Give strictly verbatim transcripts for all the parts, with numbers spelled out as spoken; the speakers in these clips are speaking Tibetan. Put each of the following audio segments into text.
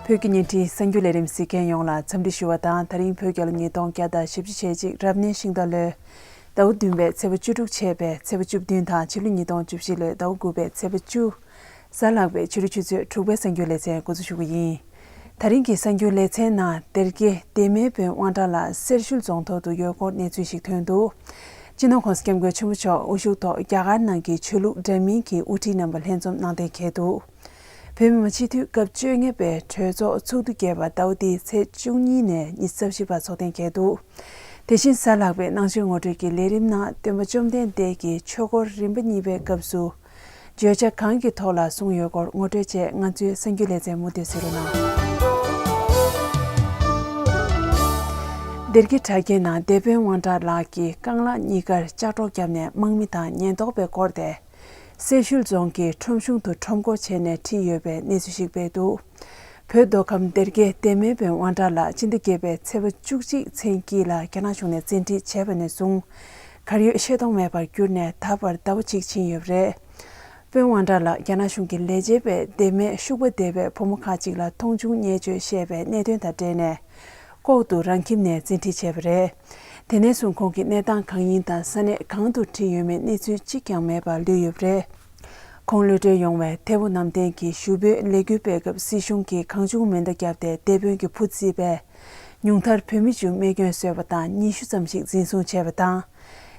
བོད་ཀྱི་བརྙན་འཕྲིན་གསར་འགྱུར་ལས་རིམ་གཟིགས་མཁན་ཡོངས་ལ་འཚམས་འདྲི་ཞུ་བ་དང་། ད་རིང་བོད་རྒྱལ་ལོ་ཉིས་སྟོང་བརྒྱ་དང་བཞི་བཅུ་ཞེ་གཅིག་རབ་གནས་ཤིང་རྟ་ལོའི་ཟླ་བ་བདུན་པའི་ཚེས་པ་བཅུ་དྲུག་ཆད་པའི་ཚེས་པ་བཅུ་བདུན་དང་ཕྱི་ལོ་ཉིས་སྟོང་བཅུ་བཞི་ལོའི་ཟླ་བ་དགུ་པའི་ཚེས་པ་བཅུ། གཟའ་ལྷག་པའི་ཕྱི་དྲོ་ཆུ་ཚོད་དྲུག་པའི་གསར་འགྱུར་ལེ་ཚན་འགོ་འཛུགས་ཞུ་གི་ཡིན། ད་རིང་གི་གསར་འགྱུར་ལེ་ཚན་ནང་སྡེ་དགེ་སྡེ་སྨད་བོན་དབང་གྲགས་ལགས་སེར་ཤུལ་རྫོང་ཐོག་ཏུ་ཡོད་སྐོར་གནས་ཚུལ་ཞིག་ཐོན་འདུག་སྤྱི་ནོར་༸གོང་ས་༸སྐྱབས་མགོན་ཆེན་པོ་མཆོག་དབུ་བཞུགས་ཐོག་རྒྱ་གར་ནང་གི་ཆོས་ལུགས་འདྲ་མིན་གྱི་དབུ་ཁྲིད་རྣམ་པ་ལྷན་འཛོམས་གནང་གཏན་འཁེལ་འདུག་བོད་མི་མང་སྤྱི་འཐུས་སྐབས་བཅོ་ལྔ་པའི་གྲོས་ཚོགས་ཚོགས་དུས་བརྒྱད་པ་ཟླ་བ་འདིའི་ཚེས་བཅུ་གཉིས་ནས་ཉི་ཤུ་རྩ་བཞི་བར་འཚོགས་གཏན་འཁེལ་འདུག་དེ་བཞིན་གཟའ་ལྷག་པའི་གནང་ཆེན་ངོ་སྤྲོད་ཀྱི་ལས་རིམ་ནང་སྟོན་པ་བཅོམ་ལྡན་འདས་ཀྱི་ཆོས་འཁོར་རིམ་པ་གཉིས་པའི་སྐབས་སུ། བརྗོད་བྱ་གང་གི་ཐོག་ལ་གསུངས་ཡོད་སྐོར་ངོ་སྤྲོད་བཅས་ང་ཚོའི་གསར་འགྱུར་ལེ་ཚན་མུ་མཐུད་གཟིགས་རོགས་གནང་། སྡེ་དགེ་གྲྭ་རྒྱའི་ནང་སྡེ་དཔོན་དབང་གྲགས་ལགས་ཀྱིས་རྐང་ལག་གཉིས་ཀར་ལྕགས་སྒྲོག་བརྒྱབ་ནས་དམག་མི་དང་ཉེན་རྟོག་པས་བསྐོར་ཏེ། སེར་ཤུལ་རྫོང་གི་ཁྲོམ་གཞུང་དུ་ཁྲོམ་སྐོར་བྱས་ནས་ཁྲིད་ཡོད་པའི་གནས་ཚུལ་ཞིག་སྤེལ་འདུག་བོད་མདོ་ཁམས་སྡེ་དགེ་སྡེ་སྨད་བོན་དབང་གྲགས་ལགས་སྤྱི་ཟླ་བརྒྱད་པའི་ཚེས་པ་བཅུ་གཅིག་མཚན་དཀྱིལ་ལ་རྒྱ་ནག་གཞུང་ནས་བཙན་ཁྲིད་བྱས་པ་ནས་བཟུང་། གར་ཡོད་ཤེས་རྟོགས་མེད་པར་གྱུར་ནས་ད་བར་ཟླ་བ་གཅིག་ཕྱིན་ཡོད་པ་རེད། དཔོན་དབང་གྲགས་ལགས་རྒྱ་ནག་གཞུང་གི་ལས་བྱེད་པས་སྡེ་སྨད་ཤུག་པ་སྡེ་བའི་བུ་མོ་ཁག་ཅིག་ལ་མཐོང་ཆུང་བརྙས་བཅོས་བཤད་པའི་གནད་དོན་དང་འབྲེལ་ནས། ལྐོག་ཏུ་རང་ཁྱིམ་ནས་བཙན་ཁྲིད་བྱས་པ་རེད། དེ་ནས་བཟུང་ཁོང་གི་གནས་སྟངས་གང་ཡིན་དང་ས་གནས་གང་དུ་ཁྲིད་ཡོད་མེད་གནས་ཚུལ་གཅིག་ཀྱང་མེད་པར་ལུས་ཡོད་པ་རེད། ཁོང་གློད་གྲོལ་ཡོང་བའི་ཐེ་བོ་གནམ་བསྟན་གྱི་ཞུ་འབོད་ལས་འགུལ་སྤེལ་སྐབས་སྲིད་གཞུང་གིས་གང་བྱུང་མེ་མདའ་བརྒྱབ་སྟེ་སྡེ་དཔོན་གྱི་བུ་བརྫིས་པས། ཉུང་མཐར་བོད་མི་བཅུ་རྨས་སྐྱོན་བཟོས་པ་དང་ཉི་ཤུ་ཙམ་ཞིག་འཛིན་བཟུང་བྱས་པ་དང་།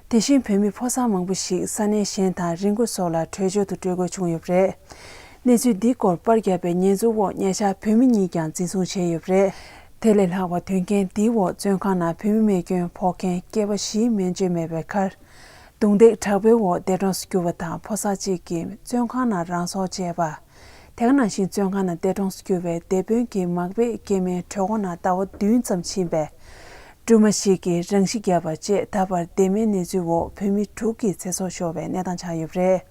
དེ་བཞིན་བོད་མི་ཕོ་གསར་མང་པོ་ཞིག་ས་གནས་གཞན་དང་རི་མགོ་སོགས་ལ་བྲོས་བྱོལ་དུ་སྤྲོད་དགོས་བྱུང་ཡོད་པ་རེད། གནས་ཚུལ་འདིའི་སྐོར་པར་བརྒྱབ་པའི་ཉེས་འཛུགས་འོག་ཉེ་ཆར་བོད་མི་གཉིས་ཀྱང་འཛིན་བཟུང་བྱས་ཡོད་པ་རེད། དེ་ལས་ལྷག་པ་དོན་རྐྱེན་འདིའི་འོག་བཙོན་ཁང་ནང་བོད་མི་རྨས་སྐྱོན་ཕོག་མཁན་སྐྱེས་པ་བཞིའི་སྨན་བཅོས་མེད་པའི་ཁར། རྡུང་རྡེག་དྲག་པོའི་འོག་འདས་གྲོངས་སུ་གྱུར་བ་དང་ཕོ་གསར་གཅིག་གིས་བཙོན་ཁང་ནང་རང་སྲོག་བཅད་པ། དེ་ག་ནང་བཞིན་བཙོན་ཁང་ནང་འདས་གྲོངས་སུ་གྱུར་བའི་སྡེ་དཔོན་གྱི་མག་པའི་སྐྱེས་དམན་གྲོད་ཁོག་ནང་ཟླ་བ་བདུན་ཙམ་ཕྱིན་པའི་སྦྲུམ་མ་ཞིག་གིས་རང་ཤི་བརྒྱབ་པ་བཅས་ད་བར་སྡེ་སྨད་གནས་ཚུལ་འོག་བོད་མི་དྲུག་གི་ཚེ་སྲོག་ཤོར་བའི་གནས་སྟངས་ཆགས་ཡོད་པ་རེད།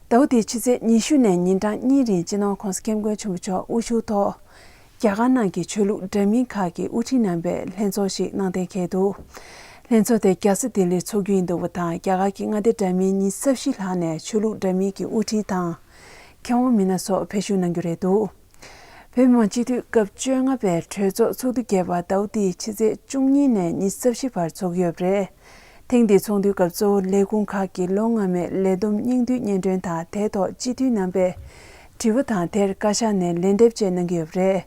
ཟླ་བ་འདིའི་ཕྱི་ཚེས་ཉི་ཤུ་ནས་ཉིན་གྲངས་གཉིས་རིང་སྤྱི་ནོར་༸གོང་ས་༸སྐྱབས་མགོན་ཆེན་པོ་མཆོག་དབུ་བཞུགས་ཐོག་རྒྱ་གར་ནང་གི་ཆོས་ལུགས་འདྲ་མིན་ཁག་གི་དབུ་ཁྲིད་རྣམ་པས་ལྷན་ཚོགས་ཤིག་གནང་གཏན་འཁེལ་འདུག་ལྷན་ཚོགས་དེ་རྒྱལ་ས་ལྡི་ལིར་འཚོགས་རྒྱུ་ཡིན་འདུག་པ་དང་། རྒྱ་གར་གྱི་མངའ་སྡེ་འདྲ་མིན་ཉི་ཤུ་རྩ་བཞི་ལྷག་ནས་ཆོས་ལུགས་འདྲ་མིན་གྱི་དབུ་ཁྲིད་དང་། མཁས་དབང་མི་སྣ་སོགས་ཕེབས་ཞུགས་གནང་རྒྱུ་རེད་འདུག་བོད་མི་མང་སྤྱི་འཐུས་སྐབས་བཅོ་ལྔ་པའི་གྲོས་ཚོགས་ཚོགས་དུས་བརྒྱད་པ་ཟླ་བ་འདིའི་ཕྱི་ཚེས་བཅུ་གཉིས་ནས་ཉི་ཤུ་རྩ་བཞི་བར་འཚོགས་ཀྱི་ཡོད་པ་རེད། ཐེངས་འདིའི་ཚོགས་འདུའི་སྐབས་གཙོ་བོ་ལས་ཁུངས་ཁག་གི་ལོ་སྔ་མའི་ལས་བསྡོམས་སྙིང་བསྡུས་སྙན་སྒྲོན་དང་། དེའི་ཐོག་སྤྱི་འཐུས་རྣམ་པས་དྲི་བ་དང་། དེར་བཀའ་ཤག་ནས་ལན་འདེབས་བཅས་གནང་གི་ཡོད་པ་རེད།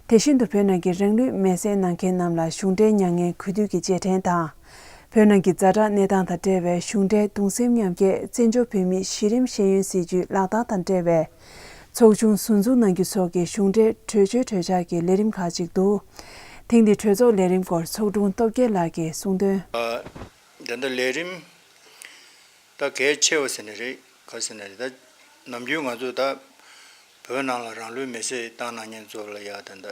དེ་བཞིན་དུ་བོད་ནང་གི་རང་ལུས་མེར་སྲེག་གནང་མཁན་རྣམས་ལ་གཞུང་འབྲེལ་མྱ་ངན་གུས་འདུད་ཀྱི་རྗེས་དྲན་དང་། བོད་ནང་གི་ཛ་དྲག་གནས་སྟངས་དང་འབྲེལ་བའི་གཞུང་འབྲེལ་གདུང་སེམས་མཉམ་སྐྱེད་བཙན་བྱོལ་བོད་མིའི་གཞི་རིམ་ཤེས་ཡོན་སྲིད་བྱུས་ལག་བསྟར་དང་འབྲེལ་བའི་ཚོགས་ཆུང་ཟུར་འཛུགས་གནང་རྒྱུ་སོགས་ཀྱི་གཞུང་འབྲེལ་གྲོས་ཆོད་གྲོས་འཆར་གྱི་ལས་རིམ་ཁག་ཅིག་འདུག་ཐེངས་འདིའི་གྲོས་ཚོགས་ལས་རིམ་སྐོར་ཚོགས་དྲུང་སྟོབས་རྒྱལ་ལགས་ཀྱིས་གསུངས་དོན། ཨ། ད་ལྟ་ལས་རིམ་ད་གལ་ཆེ་བ་ཟེར་ནི་རེད། ག་ཟེར་ནི་རེད། ད་ནམ་རྒྱུན་ང་ཚོ་ད་བོད་ནང་ལ་རང་ལུས་མེར་སྲེག་བཏང་གནང་མཁན་ཚོ་ལ་ཡ་ད་ལྟ་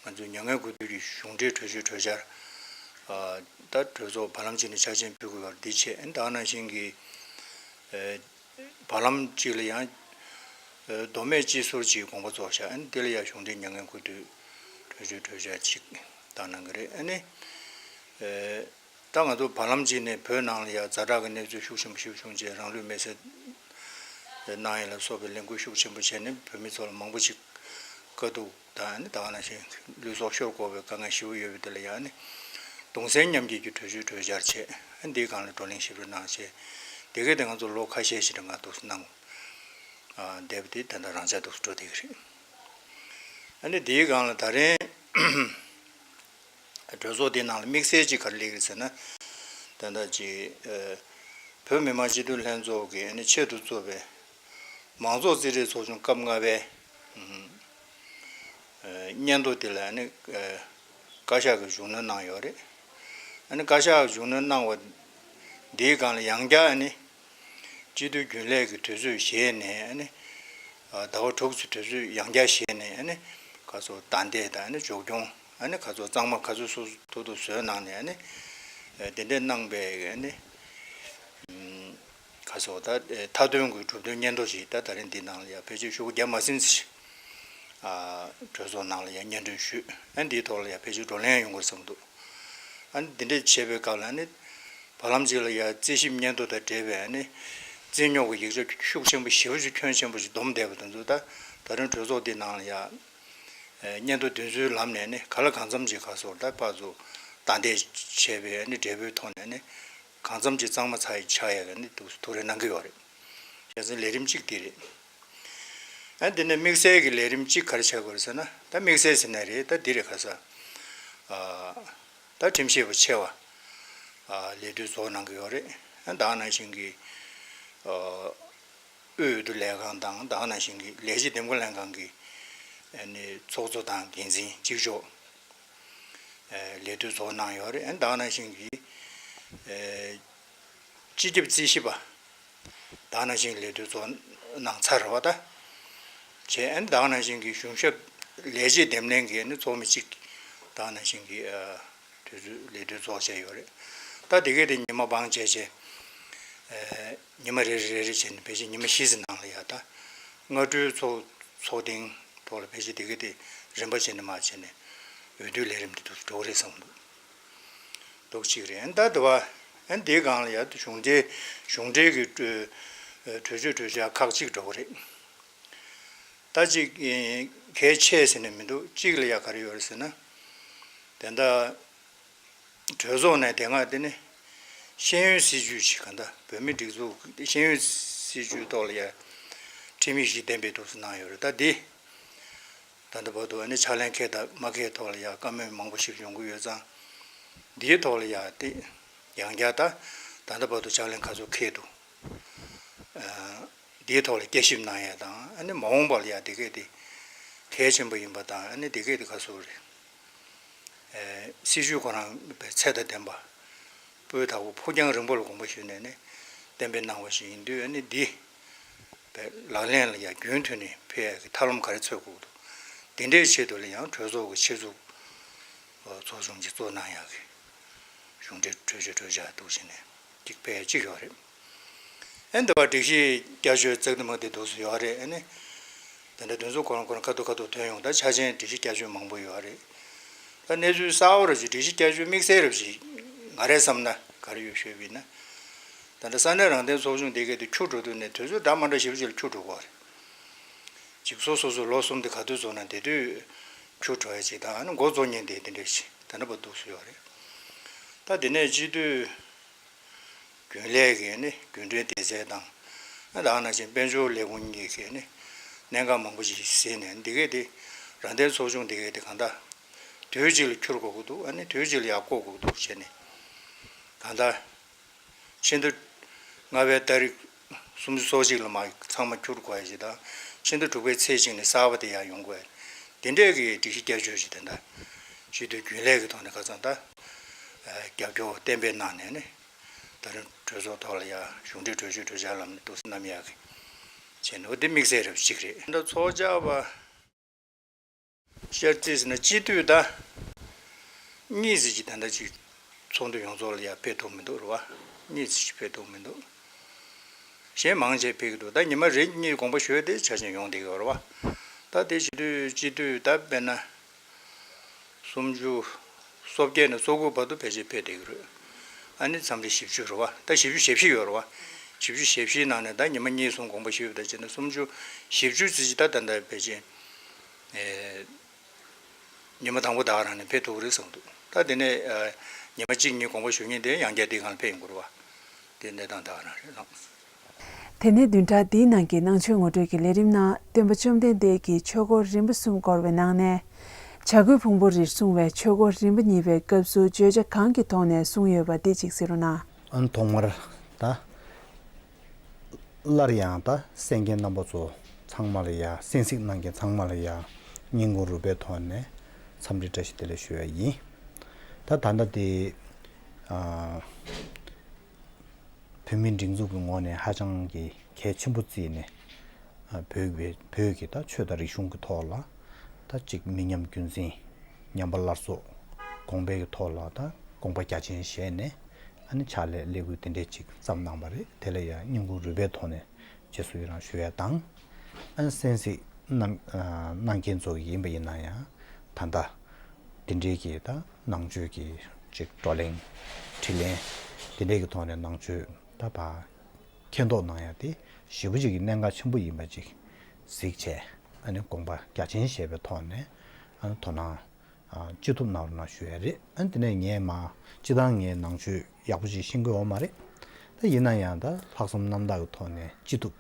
ང་ཚོས་མྱ་ངན་གུས་འདུད་ཀྱི་གཞུང་འབྲེལ་གྲོས་ཆོད་གྲོས་འཆར། ཨ། ད་གྲོས་ཚོགས་བར་ལམ་གཅིག་ནས་ཆ་ཆེན་ཕུལ་དགོས་པ་འདི་བྱས། ཨ་ནི་ད་ག་ནང་བཞིན་གྱི། ཨ། བར་ལམ་གཅིག་ལ་ཡང་། ཨ། མདོ་སྨད་སྤྱི་ཟུར་གྱི་དགོངས་པ་རྫོགས་བཞག་ཨ་ནི་དེ་ལ་ཡང་གཞུང་འབྲེལ་མྱ་ངན་གུས་འདུད་གྲོས་ཆོད་གྲོས་འཆར་གཅིག་བཏང་གནང་གི་རེད། ཨ་ནི། ཨ། ད་ང་ཚོ་བར་ལམ་གཅིག་ནས་བོད་ནང་ལ་ཡང་ཛ་དྲག་གི་གནས་ཚུལ་ཤུགས་ཆེན་པོ་ཞིག་བྱུང་རྗེས་རང་ལུས་མེར་སྲེག་གནང་ཡས་ལ་སོགས་པའི་ལས་འགུལ་ཤུགས་ཆེན་པོ་བྱས་ནས་བོད་མི་ཚོ་ལ་མང་པོ་ཞིག་དཀའ་སྡུག་དང་། ཨ་ནི་ད་ག་ནང་བཞིན་ལུས་སྲོག་ཤོར་དགོས་པའི་དཀའ་ངལ་ཞེ་པོ་ཡོད་པ་དེ་ལ་ཡང་། ཨ་ནི་གདུང་སེམས་མཉམ་སྐྱེད་ཀྱི་གྲོས་ཆོད་གྲོས་འཆར་བྱས། ཨ་ནི་འདིའི་སྒང་ལ་བགྲོ་གླེང་ཞིབ་ཕྲ་གནང་བྱས། དེ་གས་དེ་ང་ཚོ་ལོ་ཁ་ཤས་ཤིག་རིང་ང་འདུག་སེ་གནང་། ཨ། བསྡད་པ་དེ་ད་ལྟ་རང་འཇགས་འདུག་སེ་འགྲོ་བསྡད་ཀྱི་རེད། ཨ་ནི་དེའི་སྒང་ལ་ད་རིང་གྲོས་ཚོགས་དེའི་ནང་ལ་དམིགས་བསལ་གཅིག་ག་རེ་སླེབས་ཀྱི་རེད་ཟེར་ན། ད་ལྟ་ཅིག་ཨ། བོད་མི་མང་སྤྱི་འཐུས་ལྷན་ཚོགས་ཀྱི་ཨ་ནི་ཆེད་དུ་གཙོས་པའི་མང་ཚོགས་རྩིས་རིག་ཚོགས་ཆུང་སྐབས་ལྔ་པའི་ཨ། སྙན་ཐོ་དེ་ལ་ཨ་ནི་ཨ། བཀའ་ཤག་གིས་བཞུགས་གནང་གནང་ཡོད་རེད། ཨ་ནི་བཀའ་ཤག་གིས་བཞུགས་གནང་གནང་བ་འདིའི་སྒང་ལ་ཡང་བསྐྱར་ཨ་ནི་སྤྱི་འཐུས་རྒྱུན་ལས་ཀྱི་དུས་ཚོད་བཞེས་ནས། ཨ་ནི་ཟླ་བ་དྲུག་ཙམ་དུས་ཚོད་ཡང་བསྐྱར་བཞེས་ནས། ཨ་ནི་ག་ཚོད་བདའ་འདེད་དང་། ཨ་ནི་འཇུག་སྐྱོང་། ཨ་ནི་ག་ཚོད་གཙང་མ་ག་ཚོད་སོ་སོ་ཐུབ་ཐུབ་བཟོས་གནང་ནས། ཨ་ནི་དེ་འདྲས་གནང་པའི་ཨ་ནི་ག་ཚོད་ད་མཐའ་དོན་གྱི་གྲུབ་དོན་སྙན་ཐོ་ཞིག་ད་ད་རིང་འདི་ནང་ལ་ཡང་ཕལ་ཆེར་ཤོག་བུ་བརྒྱ་མ་ཟིན་ཙམ་ཞིག་ཨ། གྲོས་ཚོགས་ནང་ལ་ཡང་སྙན་སྒྲོན་ཞུས། ཨ་ནི་འདིའི་ཐོག་ལ་ཡང་ཕལ་ཆེར་བགྲོ་གླེང་ཡོང་གི་རེད་བསམ་འདུག་ཨ་ནི་འདི་འདྲས་བྱས་པའི་སྐབས་ལ་ཨ་ནི་བར་ལམ་གཅིག་ལ་ཡང་རྩིས་ཞིབ་སྙན་ཐོ་དང་འབྲེལ་བའི་ཨ་ནི་རྩིས་རྙོག་གི་ཡིག་ཆ་ཤུགས་ཆེན་པོ་ཞེ་པོ་ཅིག་ཁྱོན་ཆེན་པོ་ཞིག་བསྡོམས་བསྡད་པ་དེ་ཚོ་ད་ད་རིང་གྲོས་ཚོགས་འདི་ནང་ལ་ཡང་ སྙན་ཐོ་འདོན་ཚུལ་ལམ་ནས་ནི་ག་ལ་གང་འཚམ་ཅིག་ག་སོར་ད་ཕར་ཚུར་བདའ་འདེད་བྱས་པའི་ནི་འབྲས་བུའི་ཐོག་ནས་ནི་གང་འཚམ་ཅིག་གཙང་མ་ཚར་ཡི་ཆགས་ཡ་གི་ནི་འདུག་ཐུགས་རེ་གནང་གི་ཡོད་རེད། བྱས་ཙང་ལས་རིམ་གཅིག་འདི་རེད། ཨ་འདི་ནས་དམིགས་བསལ་གྱི་ལས་རིམ་གཅིག་ག་རེ་བྱ་དགོས་རེད་ཟེར་ན། ད་དམིགས་བསལ་ཟེར་ན་རེད། ད་འདི་རེད། ཁ་ས་ཨ་ད་ཁྲིམས་ཞིབ་པ་ཆེ་བ་ཨ་ལས་དོན་རྫོགས་གནང་གི་ཡོད་རེད། ཨ་ད་ག་ནང་བཞིན་གྱི་ཨ་དབུས་འོས་བསྡུ་ལས་ཁང་དང་ད་ག་ནང་བཞིན་གྱི་ལས་བྱེད་འདེམས་བསྐོ་ལྷན་ཁང་གི་ཨ་ནི་ཚོགས་གཙོ་དང་འགན་འཛིན་གཅིག་ལྕོགས་ཨ་ལས་དོན་རྫོགས་གནང་ཡོད་རེད། ཨ་ད་ག་ནང་བཞིན་གྱི་ཨ་སྤྱི་ཁྱབ་རྩིས་ཞིབ་པ་ད་ག་ནང་བཞིན་ལས་དོན་རྫོགས་གནང་ཚར་བ་ད། བྱས་ཨ་ནི་ད་ག་ནང་བཞིན་གྱི་གཞུང་ཞབས་ལས་བྱེད་འདེམས་ལྷན་གྱི་ཨ་ནི་ཚོགས་མི་གཅིག་ད་ག་ནང་བཞིན་གྱི་ཨ་དུས་ཚོད་ལས་དོན་རྫོགས་བྱས་ཡོད་རེད། ད་དེ་གས་དེ་ཉི་མ་བང་བྱས་བྱས་ཨ་ཉི་མ་རེ་རེ་རེ་རེ་བྱས་ནས་ཕལ་ཆེར་ཉི་མ་བཞི་ཙམ་ནང་ལ་ཡ་ད་སྔ་དྲོའི་ཚོགས་ཚོགས་ཐེངས་ཐོག་ལ་ཕལ་ཆེར་དེ་གས་དེ་རིམ་པ་བྱས་ནས་མར་བྱས་ནས་འོས་བསྡུའི་ལས་རིམ་དེ་འདུག་འགྲོ་གི་རེད་བསམ་འདུག་འདུག་གཅིག་རེད། ཨ་ནི་ད་དེ་བ་ཨ་ནི་དེའི་སྒང་ལ་ཡ་གཞུང་འབྲེལ་གཞུང་འབྲེལ་གྱི་གྲོས་གྲོས་ཆོད་གྲོས་ཆོད་ཁག་གཅིག་འགྲོ་གི་རེད། ད་གཅིག་གལ་ཆེ་ཟེར་ནས་མི་འདུག་གཅིག་ལ་ཡ་ག་རེ་ཡོད་རེད་ཟེར་ན། དེ་འདྲ་གྲོས་ཚོགས་ནས་དེ་སྔ་དེ་ནི་ཤེས་ཡོན་སྲིད་བྱུས་ཤིག་ག་འདྲ་བོད་མིའི་སྒྲིག་འཛུགས་ཤེས་ཡོན་སྲིད་བྱུས་ཐོག་ལ་ཡ་ཁྲིམས་ཡིག་ཞིག་གཏན་འབེབས་འདུག་སེ་གནང་ཡོད་རེད། ད་འདི་ད་ལྟ་བར་དུ་ཨ་ནི་ཕྱག་ལེན་འཁེལ་དང་མ་འཁེལ་ཐོག་ལ་ཡ་བཀའ་མོལ་མང་པོ་ཞིག་ཡོང་གི་ཡོད་ཙང་། འདིའི་ཐོག་ལ་ཡ་དེ་ཡང་བསྐྱར་ད་ད་ལྟ་བར་དུ་ཕྱག་ལེན་ག་ཚོད་འཁེལ་འདུག་འདིའི་ཐོག་ལ་བསྐྱར་ཞིབ་གནང་ཡས་དང་ཨ་ནི་མ་འོངས་པ་ལ་ཡ་དེ་གས་དེ་གལ་ཆེན་པོ་ཡིན་པ་དང་ཨ་ནི་དེ་གས་དེ་ག་ཚོད་རེད། སྲིད་བྱུས་ཁོ་རང་ཚད་དང་ལྡན་པ། སྤུས་དག་པོ་ཕུགས་རྒྱང་རིང་པོ་ལ་དགོངས་པ་ཞུས་ནས་ནི་གཏན་འབེབས་གནང་བ་ཞིག་ཡིན་དུས་ཨ་ནི་འདི་ལག་ལེན་ལ་ཡ་རྒྱུན་མཐུད་ནས་ཕེབས་ཡ་གི་ཐབས་ལམ་ག་རེ་འཚོལ་དགོས་འདུག་དེ་འདྲའི་ཆེད་དུ་ལ་ཡང་གྲོས་ཚོགས་ཀྱི་ཆེད་འཛུགས་ཚོགས་ཆུང་ཅིག་བཙུགས་གནང་ཡག་གི་གཞུང་འབྲེལ་གྲོས་ཆོད་གྲོས་འཆར་འདུག་བྱས་ནས་གཅིག་སྤེལ་གཅིག་ཡོད་རེད། ཨ་ནི་འདི་བར་སྒྲིག་གཞི་བསྐྱར་བཅོས་ཙག་དེ་མ་དེ་འདུག་སེ་ཡོད་རེད། ཨ་ནི་དེ་འདྲ་དོན་ཚོགས་ཁོ་རང་ཁོ་རང་ཁ་ཐུག་ཁ་ཐུག་ཐོན་ཡོང་ད་ཆ་ཆེན་སྒྲིག་གཞི་བསྐྱར་བཅོས་མང་པོ་ཡོད་རེད། ད་གནས་ཚུལ་གསར་པ་རབ་ཅིག་སྒྲིག་གཞི་བསྐྱར་བཅོས་དམིགས་བསལ་རབ་ཅིག་ང་རས་བསམ་ན་ག་རེ་ཡོད་ཞུས་པ་ཡིན་ན། ད་ལྟ་ས་གནས་རང་བདེན་ཚོགས་ཆུང་དེ་གས་དེ་འཁྱུར་འགྲོ་དུས་ནས་དུས་ཚོད་འདྲ་མ་འདྲ་ཞེ་པོ་ཅིག་ལ་འཁྱུར་འགྲོ་གི་རེད། ཅིག་སོ་སོ་སོ་ལོ་གསུམ་དེ་ག་དུས་རྫོགས་ན་དེ་དུས་འཁྱུར་འགྲོ་ཡ་ཅིག་དང་ཨ་ནི་འགོ་རྫོགས་ཉིན་དེ་དེ་འདྲ་ཞིག་ད་ནི་པ་འདུག་སེ་ཡོད་རེད། ད་དེ་ནས་སྤྱི་འཐུས་རྒྱུན་ལས་ཀྱི་ནི་རྒྱུན་གྲོན་དེ་ཚད་དང་ཨ་ད་ག་ནང་བཞིན་དཔལ་འབྱོར་ལས་ཁུངས་གཉིས་ཀྱི་ནི་གནད་འགག་མང་པོ་ཞིག་ཟིན་ནས་འདི་གས་དེ་རང་བདེན་ཚོགས་ཆུང་འདི་གས་དེ་གང་ལྟར་དུས་གཅིག་ལ་འཁྱུར་དགོས་ཀྱི་འདུག་ཨ་ནི་དུས་གཅིག་ལ་ཡར་བསྐོ་དགོས་ཀྱི་འདུག་བྱས་ནས་གང་ལྟར། ཕྱི་ཟླ་ལྔ་པའི་ཏ་རིག་སུམ་ཅུ་སོ་གཅིག་ལ་མར་ཚང་མ་འཁྱུར་དགོས་ཡ་ཞིག་དང་ཕྱི་ཟླ་དྲུག་པའི་ཚེས་གཅིག་ནས་གསར་པ་དེ་ཡར་ཡོང་དགོས་ཡ། དེ་འདྲས་ཀྱི་སྒྲིག་གཞི་བསྐྱར་བཅོས་ཞིག་དེ་འདྲ་སྤྱི་འཐུས་རྒྱུན་ལས་ཀྱི་ཐོག་ནས་ཁ་སང་ད་རྒྱབ་སྐྱོར་གཏན་འབེབས་གནང་ནས་ནི་ད་རིང་གྲོས་ཚོགས་ཐོག་ལ་ཡ་གཞུང་འབྲེལ་གྲོས་ཆོད་གྲོས་འཆར་ལམ་ནས་འདུག་སེ་བསྣམས་ཡག་གི་བྱས་ནས་འོ་དེ་དམིགས་བསལ་རབ་ཅིག་རེད། ད་ཚོགས་བཅར་བ། བཤད་རྩིས་ཟེར་ན་སྤྱི་འཐུས་ད་གཉིས་ཙམ་ཅིག་ད་ལྟ་ཅིག་ཚོགས་འདུ་ཡོངས་རྫོགས་ལ་ཡང་ཕེབས་ཐུབ་མི་འདུག་རེད་བ། གཉིས་ཙམ་ཅིག་ཕེབས་ཐུབ་མི་འདུག་གཞན་མང་ཆེ་ཕེབས་ཀྱི་འདུག་ད་ཉི་མ་རེ་གཉིས་དགོངས་པ་ཞུས་ཏེ་ཆ་ཆེན་ཡོང་བསྡད་ཀྱི་ཡོད་རེད་བ། ད་དེ་བྱེད་དུས་སྤྱི་འཐུས་ད་དཔེར་ན་སུམ་ཅུ་སོ་བརྒྱད་ནས་སོ་དགུ་བར་དུ་ཕལ་ཆེར་ཕེབས་བསྡད་ཀྱི་རེད། ཨ་ནི་མཚམས་རེ་བཞི་བཅུ་རེད་བ། ད་བཞི་བཅུ་ཞེ་བཞི་ཡོད་རེད་བ། བཞི་བཅུ་ཞེ་བཞིའི་ནང་ནས་ད་ཉི་མ་གཉིས་གསུམ་དགོངས་པ་ཞུས་པ་ད་བྱས་ན་སུམ་ཅུ་བཞི་བཅུ་ཙམ་ཅིག་ད་ད་ལྟ་ཕལ་ཆེར། ཨེ། ཉི་མ་དང་པོ་ད་ག་རང་ནས་ཕེབས་ཐུབ་ཀྱི་རེད་བསམ་འདུག་ད་དེ་ནས་ཨ་ཉི་མ་གཅིག་གཉིས་དགོངས་པ་ཞུ་མཁན་དེ་ཡང་བསྐྱར་དེའི་སྒང་ལ་ཕེབས་ཡོང་གི་རེད་བ། དེ་གནས་སྟངས་ད་ག་རང་རེད་ལགས། དེ་ནས་བདུན་ཕྲག་འདིའི་ནང་གི་ནང་ཆོས་ངོ་སྤྲོད་ཀྱི་ལས་རིམ་ནང་སྟོན་པ་བཅོམ་ལྡན་འདས་ཀྱིས་ཆོས་འཁོར་རིམ་པ་གསུམ་བསྐོར་བའི་ནང་ནས། བྱ་རྒོད་ཕུང་པོ་རིར་གསུངས་པའི་ཆོས་འཁོར་རིམ་པ་གཉིས་པའི་སྐབས་སུ་བརྗོད་བྱ་གང་གི་ཐོག་ནས་གསུངས་ཡོད་པ་འདི་གཅིག་གཟིགས་རོགས་གནང་། ཨ་ནི་ཐོག་མར་ད། སླར་ཡང་ད་གསན་མཁན་རྣམ་པ་ཚོ་ཚང་མ་ལ་ཡ་གསན་གཟིགས་གནང་མཁན་ཚང་མ་ལ་ཡ་སྙིང་ཁུང་རུས་པའི་ཐོག་ནས་འཚམས་འདྲི་བཀྲ་ཤིས་བདེ་ལེགས་ཞུ་ཡ་ཡིན། ད་ད་ལྟ་དེ་ཨ་བོད་མིའི་སྒྲིག་འཛུགས་ཀྱི་ངོས་ནས་ཧ་ཅང་གི་གལ་ཆེན་པོ་བརྩིས་ནས་ཨ་བོད་ཀྱི་བོད་ཀྱི་ད་ཆོས་དང་རིག་གཞུང་གི་ཐོག་ལ་ད་ཅིག་མི་ཉམས་རྒྱུན་འཛིན་ཉམས་པ་སླར་གསོ་གོང་འཕེལ་གྱི་ཐོག་ལ་ད་དགོངས་པ་རྒྱ་ཆེན་བཞེས་ནས། ཨ་ནི་ཕྱག་ལས་ལས་འགུལ་དེ་འདྲས་ཅིག་བརྩམས་གནང་བ་རེད། དེ་ལ་ཡང་སྙིང་ཁུང་རུས་པའི་ཐོག་ནས་རྗེས་སུ་ཡི་རང་ཞུ་ཡ་དང་། ཨ་ནི་གསན་གཟིགས་གནང་གནང་མཁན་ཚོ་ཡིན་པ་ཡིན་ན་ཡང་ད་ལྟ་དེ་འདྲའི་གི་ད་ནང་ཆོས་ཀྱི་ཅིག་བགྲོ་གླེང་དྲི་ལན་དེ་འདྲའི་གི་ཐོག་ནས་ནང་ཆོས་ད་ཕར་མཁྱེན་རྟོགས་གནང་ཡ་དེ་ཞེ་པོ་ཅིག་གི་གནད་འགག་ཆེན་པོ་ཡིན་པ་ཅིག་གཟིགས་བྱས། ཨ་ནི་དགོངས་པ་རྒྱ་ཆེན་བཞེས་པའི་ཐོག་ནས་ ཨ་ནི་དོ་སྣང་ཨ་ཅི་ཐུབ་གནང་རོགས་གནང་ཞུ་ཡ་རེད། ཨ་ནི་དེ་ནས་ངས་མ་སྤྱི་བཏང་ངས་ནང་ཆོས་ཡག་པོ་ཞིག་ཤེས་ཀྱི་ཡོད་མ་རེད། ད་ཡིན་ན་ཡང་ད་ལྷག་བསམ་རྣམ་དག་གི་ཐོག་ནས་ཅི་ཐུབ་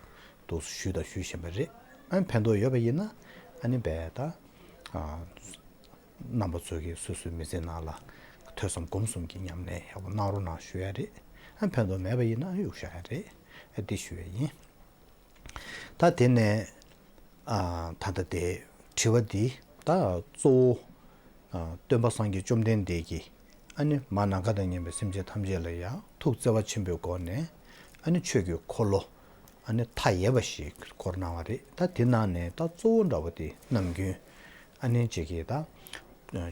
འདུག་ཞུས་དང་ཞུ་བཞིན་པ་རེད། ཨ་ནི་ཕན་ཐོགས་ཡོད་པ་ཡིན་ན་ཨ་ནི་རྦད་ད་ཨ་རྣམ་པ་ཚོ་གིས་སོ་སོའི་མི་ཚེ་ནང་ལ་ཐོས་བསམ་སྒོམ་གསུམ་གྱི་ཉམས་ལེན་ཡག་པོ་གནང་རོགས་གནང་ཞུ་ཡ་རེད། ཨ་ཕན་ཐོགས་མེད་པ་ཡིན་ན་གཡུག་བཞག་ཡ་རེད། ཨ་འདི་ཞུ་ཡ་ཡིན། ད་དེ་ནས་ཨ་ད་ལྟ་དེ་དྲི་བ་འདི་ད་གཙོ་བོ་ཨ་སྟོན་པ་སངས་རྒྱས་བཅོམ་ལྡན་འདས་ཀྱིས་ཨ་ནི་མ་ནམ་མཁའ་དང་མཉམ་པའི་སེམས་ཅན་ཐམས་ཅད་ལ་ཡང་ཐུགས་བརྩེ་བ་ཆེན་པོའི་སྒོ་ནས་ཨ་ནི་ཆོས་ཀྱི་འཁོར་ལོ་ཨ་ནི་མཐའ་ཡས་པ་ཞིག་བསྐོར་གནང་བ་རེད། ད་དེ་ནང་ནས་ད་གཙོ་བོ་འདྲ་བོ་དེ་ནམ་རྒྱུན་ཨ་ནི་ཅིག་གིས་ད་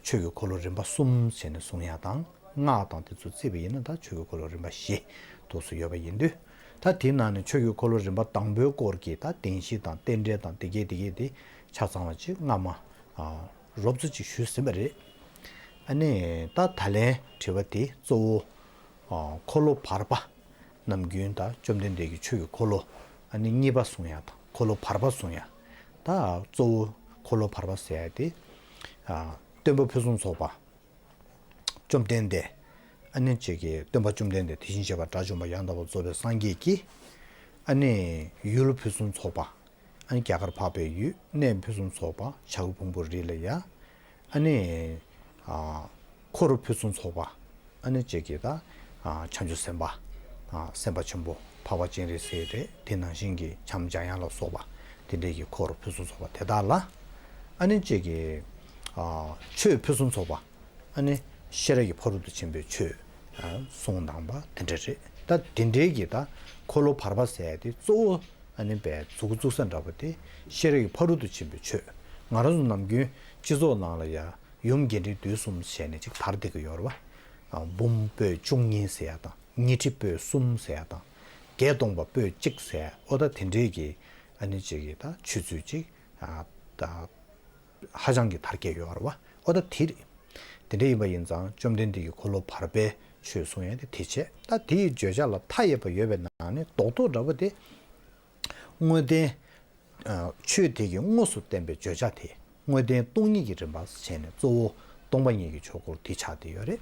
ཆོས་ཀྱི་འཁོར་ལོ་རིམ་པ་གསུམ་བྱས་ནས་གསུང་ཡ་དང་། སྔགས་དང་དེ་ཚོ་བརྩིས་པ་ཡིན་ན་ད་ཆོས་ཀྱི་འཁོར་ལོ་རིམ་པ་བཞི་འདུག་སེ་ཡོད་པ་ཡིན་དུས། ད་དེའི་ནང་ནས་ཆོས་ཀྱི་འཁོར་ལོ་རིམ་པ་དང་པོའི་སྐོར་གྱི་ད་བདེན་བཞི་དང་རྟེན་འབྲེལ་དང་དེ་གས་དེ་གས་དེ་ཆ་ཚང་བ་ཅིག་སྔ་མ་ཨ་རོབ་ཙམ་ཅིག་ཞུས་ཟིན་པ་རེད། ཨ་ནི་ད་ད་ལན་དྲི་བ་དེ་གཙོ་བོ་ཨ་འཁོར་ལོ་བར་པ། ནམ་རྒྱུན་ད་བཅོམ་ལྡན་འདས་ཀྱིས་ཆོས་ཀྱི་འཁོར་ལོ་ཨ་ནི་གཉིས་པ་གསུང་ཡ་དང་འཁོར་ལོ་བར་པ་གསུང་ཡ། ད་གཙོ་བོ་འཁོར་ལོ་བར་པ་ཟེར་ཡ་དེ་ཨ་སྟོན་པ་ཕུན་སུམ་ཚོགས་པ་བཅོམ་ལྡན་འདས། ཨ་ནི་གཅིག་གིས་སྟོན་པ་བཅོམ་ལྡན་འདས་དེ་བཞིན་གཤེགས་པ་དགྲ་བཅོམ་པ་ཡང་དག་པར་རྫོགས་པའི་སངས་རྒྱས་ཀྱིས། ཨ་ནི་ཡུལ་ཕུན་སུམ་ཚོགས་པ། ཨ་ནི་རྒྱ་གར་འཕགས་པའི་ཡུལ་གནས་ཕུན་སུམ་ཚོགས་པ་བྱ་རྒོད་ཕུང་པོའི་རི་ལ་ཡ། ཨ་ནི་ཨ་འཁོར་ཕུན་སུམ་ཚོགས་པ། ཨ་ནི་གཅིག་གིས་ད་ཨ་བྱང་ཆུབ་སེམས་དཔའ་ཨ་སེམས་དཔའ་ཆེན་པོ་འཕགས་པ་སྤྱན་རས་གཟིགས་རེད། དེ་ནང་བཞིན་གྱི་བྱམས་འཇམ་དབྱངས་ལ་སོགས་པ་དེ་འདྲའི་གི་འཁོར་ཕུན་སུམ་ཚོགས་པ་དེ་དག་ལ། ཨ་ནི་གཅིག་གིས་ཨ་ཆོས་ཕུན་སུམ་ཚོགས་པ། ཨ་ནི་ཤེས་རབ་ཀྱི་ཕ་རོལ་ཏུ་ཕྱིན་པའི་ཆོས་ཨ་གསུངས་གནང་པ་དེ་འདྲ་རེད། ད་དེ་འདྲའི་གི་ད་འཁོར་ལོ་བར་པ་ཟེར་ཡ་དེ་གཙོ་བོ་ཨ་ནི་བའི་མཛུབ་གུ་བཙུགས་ས་འདྲ་པོ་དེ་ཤེས་རབ་ཀྱི་ཕ་རོལ་ཏུ་ཕྱིན་པའི་ཆོས། ང་རང་ཚོ་ནམ་རྒྱུན་སྤྱི་ཚོགས་ནང་ལ་ཡ་ཡུམ་རྒྱས་འབྲིང་བསྡུས་གསུམ་བྱས་ནས་ཅིག་དར་བསྡད་ཀྱི་ཡོད་རེད་བ། ཨ་འབུམ་པོད་བཅུ་གཉིས་ཟེར་ཡ་དང་ཉི་ཁྲི་པོད་གསུམ་ཟེར་ཡ་དང་བརྒྱད་སྟོང་པ་པོད་གཅིག་ཟེར་ཡ། ཨོ་ད་དེ་འདྲའི་གི་ཨ་ནི་ཅིག་གི་ད་ཆོས་ཚུལ་ཅིག་ཨ་ད། ཧ་ཅང་གི་དར་རྒྱས་ཡོད་རེད་བ། ཨོ་ད་དེ་རེད། དེ་འདྲ་ཡིན་པ་ཡིན་ཙང་བཅོམ་ལྡན་འདས་ཀྱིས་འཁོར་ལོ་བར་པའི་ཆོས་གསུང་ཡ་དེ་དེ་བྱས། ད་དེའི་བརྗོད་བྱ་ལ་མཐའ་ཡས་པ་ཡོད་པའི་ནང་ནས་རྡོག་རྡོག་འདྲ་པོ་དེ། དངོས་བསྟན། ཨ་ཆོས་དེ་གི་དངོས་སུ་བསྟན་པའི་བརྗོད་བྱ་དེ་དངོས་བསྟན་སྟོང་ཉིད་ཀྱི་རིམ་པ་བྱས་ནས་གཙོ་བོ་སྟོང་པ་ཉིད་ཀྱི་ཆོས་སྐོར་དེ་ཆགས་བསྡད་ཡོད་རེད།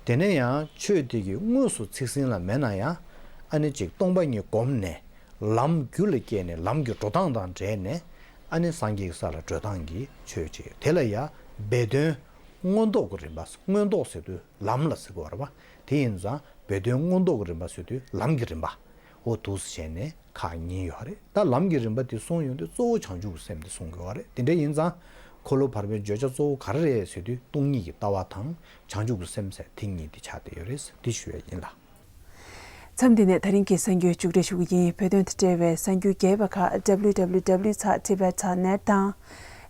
དེ་ནས་ཡང་ཆོས་དེ་གི་དངོས་སུ་ཚིག་ཟིན་ལ་མེད་ན་ཡང་ཨ་ནི་ཅིག་སྟོང་པ་ཉིད་བསྒོམས་ནས་ལམ་རྒྱུད་ལ་སྐྱེས་ནས་ལམ་གྱི་འགྲོ་སྟངས་དང་འབྲེལ་ནས་ཨ་ནི་སངས་རྒྱས་ཀྱི་ས་ལ་བགྲོད་སྟངས་ཀྱི་ཆོས་ཅིག། དེ་ལ་ཡང་སྦས་དོན་མངོན་རྟོགས་ཀྱི་རིམ་པ། མངོན་རྟོགས་ཟེར་དུས་ལམ་ལ་ཟེར་གྱི་ཡོད་རེད་བ། དེ་ཡིན་ཙང་སྦས་དོན་མངོན་རྟོགས་ཀྱི་རིམ་པ་ཟེར་དུས་ལམ་གྱི་རིམ་པ། འོ་འདུག་སེ་བྱས་ནས་ཁག་གཉིས་ཡོད་རེད། ད་ལམ་གྱི་རིམ་པ་དེ་གསུངས་ཡོང་དུས་གཙོ་བོ་བྱང་ཆུབ་ཀྱི་སེམས་དེ་གསུང་དགོས་པ་རེད། དེ་འདྲ་ཡིན་ཙང་འཁོར་ལོ་བར་པའི་བརྗོད་བྱ་གཙོ་བོ་ག་རེ་རེད་ཟེར་དུས་སྟོང་ཉིད་ཀྱི་ལྟ་བ་དང་བྱང་ཆུབ་ཀྱི་སེམས་ཟེར་དེ་གཉིས་དེ་ཆགས་བསྡད་ཡོད་རེད། འདི་ཞུ་ཡ་ཡིན་ལ། མཚམས་འདི་ནས་ད་རིང་གི་གསར་འགྱུར་མཇུག་སྒྲིལ་ཞུ་གི་ཡིན། བོད་དོན་དང་འབྲེལ་བའི་གསར་འགྱུར་རྒྱས་པ་ཁག་www.tibet.net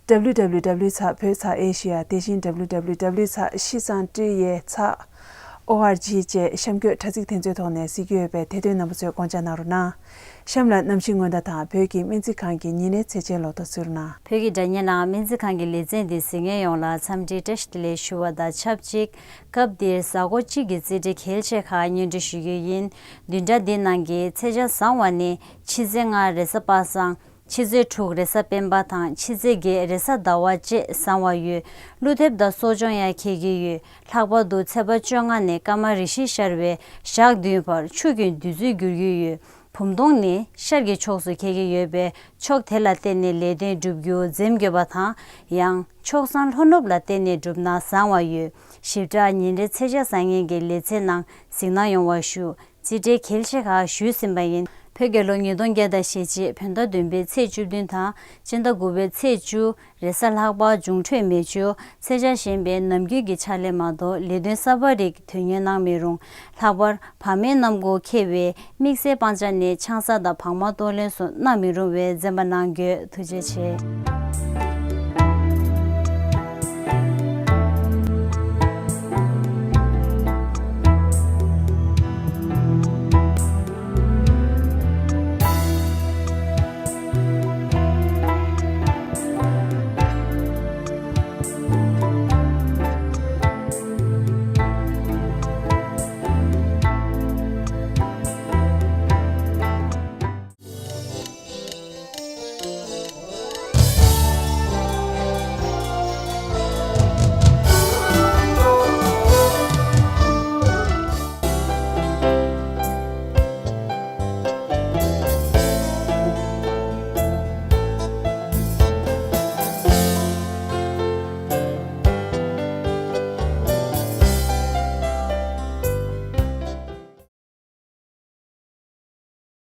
དང་www.voasia། དེ་བཞིན་www.shitsantriye.org བཅས་གཤམ་འཁོད་དྲ་ཚིགས་དེ་ཚོའི་ཐོག་ནས་གཟིགས་རྒྱུ་ཡོད་པས་དེ་དོན་རྣམ་པ་ཚོས་དགོངས་འཇགས་གནང་རོགས་གནང་། གཤམ་ལ་གནམ་གཤིས་སྔོན་བརྡ་དང་བོད་ཀྱི་སྨན་རྩིས་ཁང་གི་ཉིན་རེའི་ཚེས་ཆེན་ལོ་ཐོ་གསོལ་གནང་། བོད་ཀྱི་སྒྲ་སྙན་ནང་སྨན་རྩིས་ཁང་གི་ལེ་ཚན་འདི་གཟིགས་མཁན་ཡོངས་ལ་འཚམས་འདྲིའི་བཀྲ་ཤིས་བདེ་ལེགས་ཞུ་བ་དང་ཆབས་ཅིག་སྐབས་འདིར་གཟའ་འཁོར་གཅིག་གི་རྩིས་འབྲས་གལ་ཆེ་ཁག་སྙན་སྒྲོན་ཞུ་རྒྱུ་ཡིན། བདུན་ཕྲག་འདིའི་ནང་གི་ཚེས་ཆ་བཟང་བ་ནི་ཕྱི་ཚེས་ལྔ་རེས་གཟའ་པ་སངས། ཕྱི་ཚེས་དྲུག་རེས་གཟའ་སྤེན་པ་དང་ཕྱི་ཚེས་བརྒྱད་རེས་གཟའ་ཟླ་བ་བཅས་བཟང་བ་ཡོད། ཀླུ་འདེབས་དང་གསོ་སྦྱོང་ཡང་འཁེལ་གྱི་ཡོད། ལྷག་པར་དུ་ཚེས་པ་བཅོ་ལྔ་ནས་སྐར་མ་རེ་བཞིན་ཤར་བའི་ཞག་བདུན་བར་ཆུ་རྒྱུན་དུས་ཚོད་འགྱུར་གྱི་ཡོད། བུམ་སྟོང་ནི་ཤར་གྱི་ཕྱོགས་སུ་འཁེལ་གྱི་ཡོད་པས་ཕྱོགས་དེ་ལ་བརྟེན་ནས་ལས་དོན་བསྒྲུབ་རྒྱུ་འཛེམ་དགོས་པ་དང་། ཡང་ཕྱོགས་བཟང་ལྷོ་ནུབ་ལ་བརྟེན་ནས་བསྒྲུབས་ན་བཟང་བ་ཡོད། ཞིབ་ཕྲ་ཉིན་རེའི་ཚེས་ཆ་བཟང་ངན་གྱི་ལེ་ཚན་ནང་གཟིགས་གནང་ཡོང་བ་ཞུ། རྩིས་འབྲས་གལ་ཆེ་ཁག་ཞུས་ཟིན་པ་ཡིན། བོད་རྒྱལ་ལོ་ཉིས་སྟོང་བརྒྱ་དང་ཞེ་གཅིག་བོད་ཟླ་བདུན་པའི་ཚེས་བཅུ་བདུན་དང་སྤྱི་ཟླ་དགུ་པའི་ཚེས་བཅུ། རེས་གཟའ་ལྷག་པ་འབྱུང་འཕྲོད་མེ་བཅུ། ཚེས་ཆ་གཞན་པའི་ནམ་རྒྱུན་གྱི་ཕྱག་ལས་མ་གཏོགས་ལས་དོན་གསར་པ་རིགས་དོན་གཉེར་གནང་མི་རུང་། ལྷག་པར་བག་མེད་གནམ་སྒོ་འཁེལ་བའི་དམིགས་བསལ་སྤང་བྱ་ནི་ཆང་ས་དང་བག་མ་གཏོང་ལེན་སོགས་གནང་མི་རུང་བས་འཛེམ་པ་གནང་དགོས། ཐུགས་རྗེ་ཆེ།